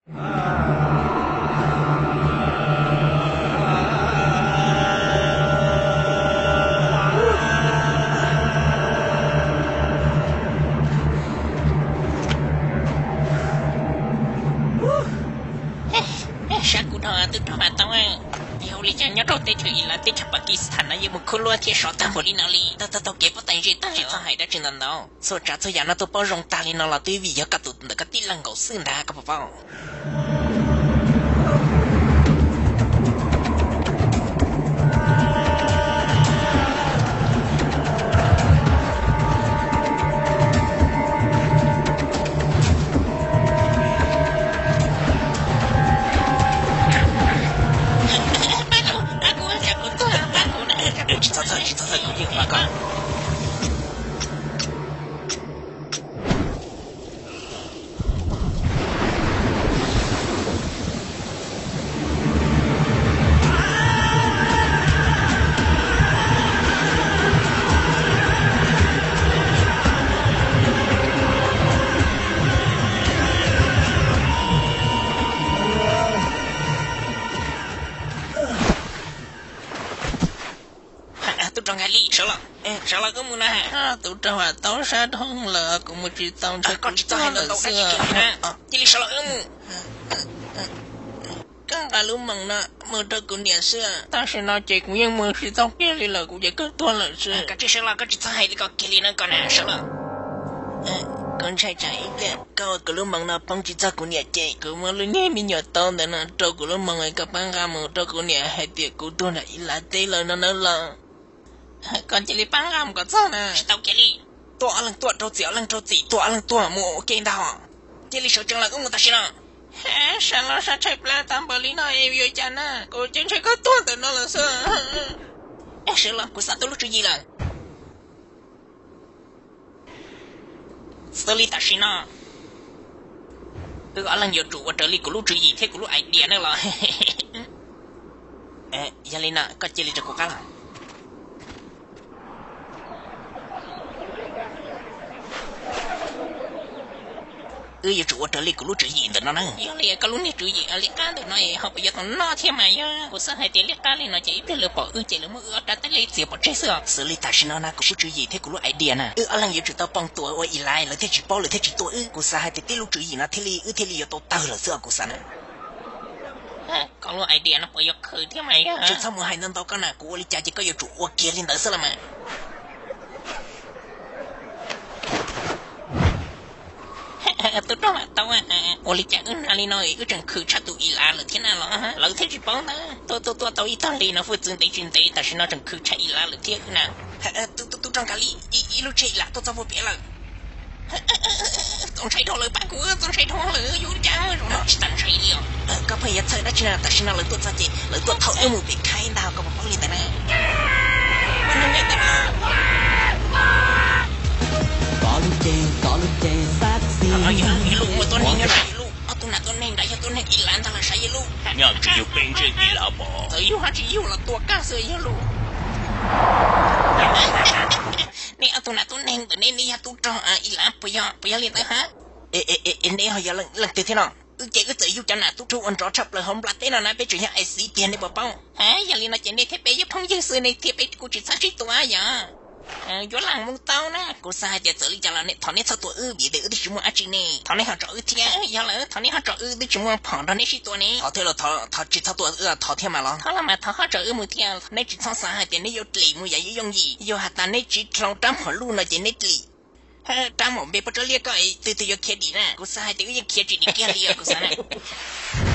Sab kuv dhau tub rog Vam Tau, yog ua li cas nyob rau teb chaws Ilas teb chaws Pakistan no yeej mus khub luab thiab sov tag npaum li no li. Tau tau tau kev pob tais ze tag li, txhob hais dab tsi ntau ntau. Txhua tsav txhua yam no tuaj paub zoo tag li no los twb vim yog koj tus ntawm koj tib leeg nkaus xwb ntag, koj puas paub? Tsis txhob txhawj, tsis txhob txhawj, kuv yeej pab koj. Tub rog Nkaij Lis, sawv los, sawv los wb mus na. Tub rog Vam Tau, sab dhau lawm, kuv mus tsis tau ntshe kuv tuag lawm xwb. Cia li sawv los wb mus. Koj nqa lub moos no mus rau kuv niam xwb. Tam sim no ces kuv yeej mus tsis tau kiag li lawm, kuv ces kawg tuag lawm xwb. Koj tsis sawv los, koj tsis txhob hais li ko kiag li no, koj na sawv los. Kuv ntshai tsam ib pliag koj ua kuv lub moos no poob tsis txog kuv niam ces kuv muab lub niag me nyuam tau ntawm no rau kuv lub moos, koj pab nqa mus rau kuv niam hais tias kuv tuag nram Ilas teb lawm no nawb los. Koj cia li pab nqa mus kom txog na. Tsis tau kiag li. Tuaj ob leeg tuaj, rau txim ob leeg rau txim, tuaj ob leeg tuaj, mus ua ke ntag. Cia li sawv tsees los wb mus tam sim no. Sawv los, sab tshaib plab tag npaum li no es yuav cas na, kuv ces ntshe koj tuag ntawm no lawm xwb. Sawv los, kuv xav tau lub tswv yim lawm. Xws li tam sim no, wb ob leeg yuav tsum ua raws li kuv lub tswv yim thiab kuv lub idea na los. Yog li no koj cia li rau kuv qab los. Wb yuav tsum ua raws li kuv lub tswv yim ntawm no na. Yog li koj lub niag tswv yim liab qab ntawm no ho puas yuav tau noj thiab mas yog? Kuv xav hais tias liab qab li no ces ib pliag lawv pom wb ces lawv muab wb ob rab teb liab txiav pov tseg xwb os. Xws li tam sim no na kuv lub tswv yim thiab kuv lub idea na, wb ob leeg yuav tsum tau poob tua ua Ilas lawv thiaj tsis paub, lawv thiaj tsis tua wb. Kuv xav hais tias tib lub tswv yim no thiaj li wb thiaj li yuav tau tawg lawm xwb os, kuv xav na. Koj lub idea no puas yuav khwv thiab mas yog? Tsis txhob mus hais ntau ntau koj na, kuv ua li cas ces koj yuav tsum ua kiag li ntawd xwb los mas. Tub rog Vam Tau, ua li cas wb nag li no wb tseem khwv tshaj tus Ilas lawm thiab na los? Lawv thiaj tsis paub ntag. Tuaj tuaj tuaj tau ib tag li no hwj txwv ntev tsis ntev, tam sim no tseem khwv tshaj Ilas lawm thiab na. Tub rog Nkaij Lis, ib lub tsheb Ilas tuaj txog puag pem lawm. Txaus ntshai dhau lawm, pab kuv, txaus ntshai dhau lawm, yuav ua li cas zaum no tsis tau ntshai li os. Koj pheej yuav txhawj dab tsi na, tam sim no lawv tuaj txog ces lawv tuaj thauj wb mus pem khaib ntag, koj puas paub li ntawd na? Koj lub cev, koj lub cev sexy. Yog lub muaj tuab neeg nyob nram, yog lub ob tug nam tuab neeg nrad yog tuab neeg Ilas ntag los sav yog lub. Nyob twj ywm peb ntsej Ilas pom. Txawm yug ho tsis yug los tua koj xwb yog lub. Nej ob tug nam tuab neeg ntawm nej, nej yog tub rog Ilas puas yog, puas yog li ntawd hab? Es neb ho yog leej twg thiab no? Wb ces wb txawm yug cov nam tub rog uas nrov tshaj plaws hauv nplaj teb no na, peb tseem yog ais xiv tiag nej puas paub? Yog li no ces nej thiab peb yog phooj ywg xwb, nej thiab peb kuj tsis txhob sib tua yog. Yuav lam mus tau na, kuv xav hais tias txawm li cas los nej thov nej txhob tua wb vim tias wb twb tsis muaj dab tsi ne, thov nej ho tso wb thiab, yog lawm thov nej ho tso wb, twb tsis muaj phom nrog nej sib tua ne. Thov thiab los thov, thov tsis txhob tua wb, thov thiab mas los. Thov los mas thov ho tso wb mus thiab, nej tsis txhob xav hais tias nej yuav dlim mus yam yooj yim, yog has tas nej tsiv rau rab phom luj no ces nej dlim. Rab maum npe pob tsuas liab ko twg twg yuav khiav dim na, kuv xav hais tias wb yeej khiav tsis dim kiag li os kuv xav na.